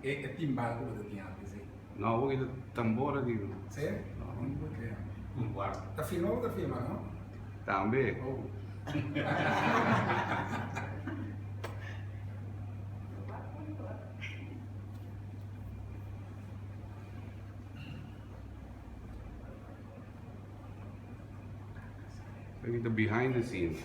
E e timbal ku bo ta tin antes ei. No, awor ki ta tambor aki. Sí? Un kuarto. Ta firma bo ta firma, no? Tambe. Oh. Esaki ta behind the scenes.